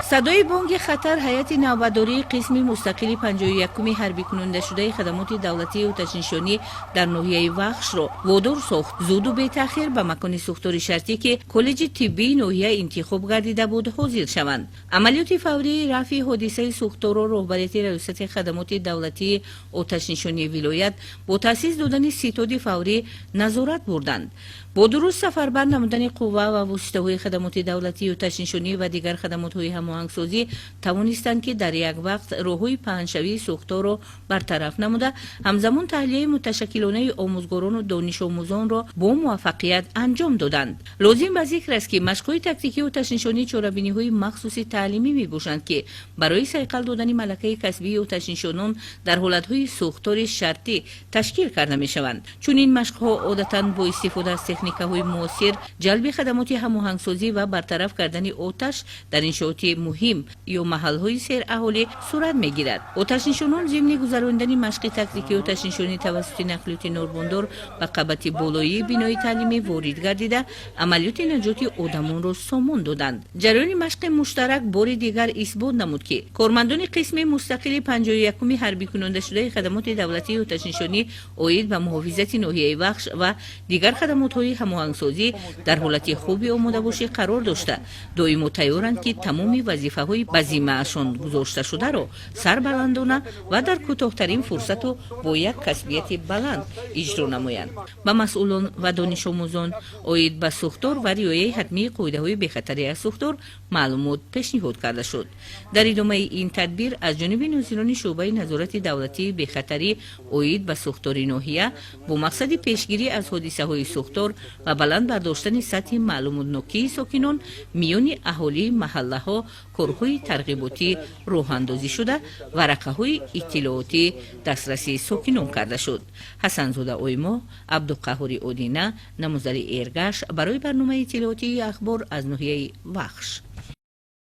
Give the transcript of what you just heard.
Садои бонги хатар ҳайати навбатдории қисми мустақили 51-уми ҳарбикунондашудаи хадамоти давлатии оташнишонӣ дар ноҳияи Вахшро водор сохт, зуду бетаъхир ба макони сӯхтори шартӣ, ки коллеҷи тиббии ноҳия интихоб гардида буд, ҳозир шаванд. Амалиёти фаврии рафъи ҳодисаи сӯхторро роҳбарияти Раёсати хадамоти давлатии оташнишонии вилоят бо таъсис додани ситоди фаврӣ назорат бурданд. Бо дуруст сафарбар намудани қувва ва воситаҳои хадамоти давлатии оташнишонӣ ва дигар хадамотҳои ҳамоҳангсозӣ тавонистанд, ки дар як вақт роҳҳои паҳншавии сӯхторро бартараф намуда, ҳамзамон таҳлияи муташаккилонаи омӯзгорону донишомӯзонро бо муваффақият анҷом доданд. Лозим ба зикр аст, ки машқҳои тактикии оташнишонӣ чорабиниҳои махсуси таълимӣ мебошанд, ки барои сайқал додани малакаи касбии оташнишонон дар ҳолатҳои сӯхтори шартӣ ташкил карда мешаванд. Чунин машқҳо одатан бо истифода аз техникаҳои муосир, ҷалби хадамоти ҳамоҳангсозӣ ва бартараф кардани оташ дар иншооти муҳим ё маҳалҳои сераҳолӣ сурат мегирад. Оташнишонон зимни гузаронидани машқи тактикии оташнишонӣ тавассути нақлиёти норбондор ба қабати болоии бинои таълимӣ ворид гардида, амалиёти наҷоти одамонро сомон доданд. Ҷараёни машқи муштарак бори дигар исбот намуд, ки кормандони қисми мустақили 51-уми ҳарбикунондашудаи хадамоти давлатии оташнишонӣ оид ба муҳофизати ноҳияи Вахш ва дигар хадамотҳои ҳамоҳангсозӣ дар ҳолати хуби омодабошӣ қарор дошта, доимо тайёранд, ки тамоми вазифаҳои ба зиммаашон гузошташударо сарбаландона ва дар кӯтоҳтарин фурсату бо як касбияти баланд иҷро намоянд. Ба масъулон ва донишомӯзон оид ба сӯхтор ва риояи ҳатмии қоидаҳои бехатарӣ аз сӯхтор маълумот пешниҳод карда шуд. Дар идомаи ин тадбир аз ҷониби нозирони шӯъбаи назорати давлатии бехатарӣ оид ба сӯхтори ноҳия бо мақсади пешгирӣ аз ҳодисаҳои сӯхтор ва баланд бардоштани сатҳи маълумотнокии сокинон миёни аҳолии маҳаллаҳо корҳои тарғиботӣ роҳандозӣ шуда, варақаҳои иттилоотӣ дастраси сокинон карда шуд. Ҳасанзода Оймо, Абдуқаҳҳори Одина, Намозали Эргаш барои барномаи иттилоотии Ахбор аз ноҳияи Вахш.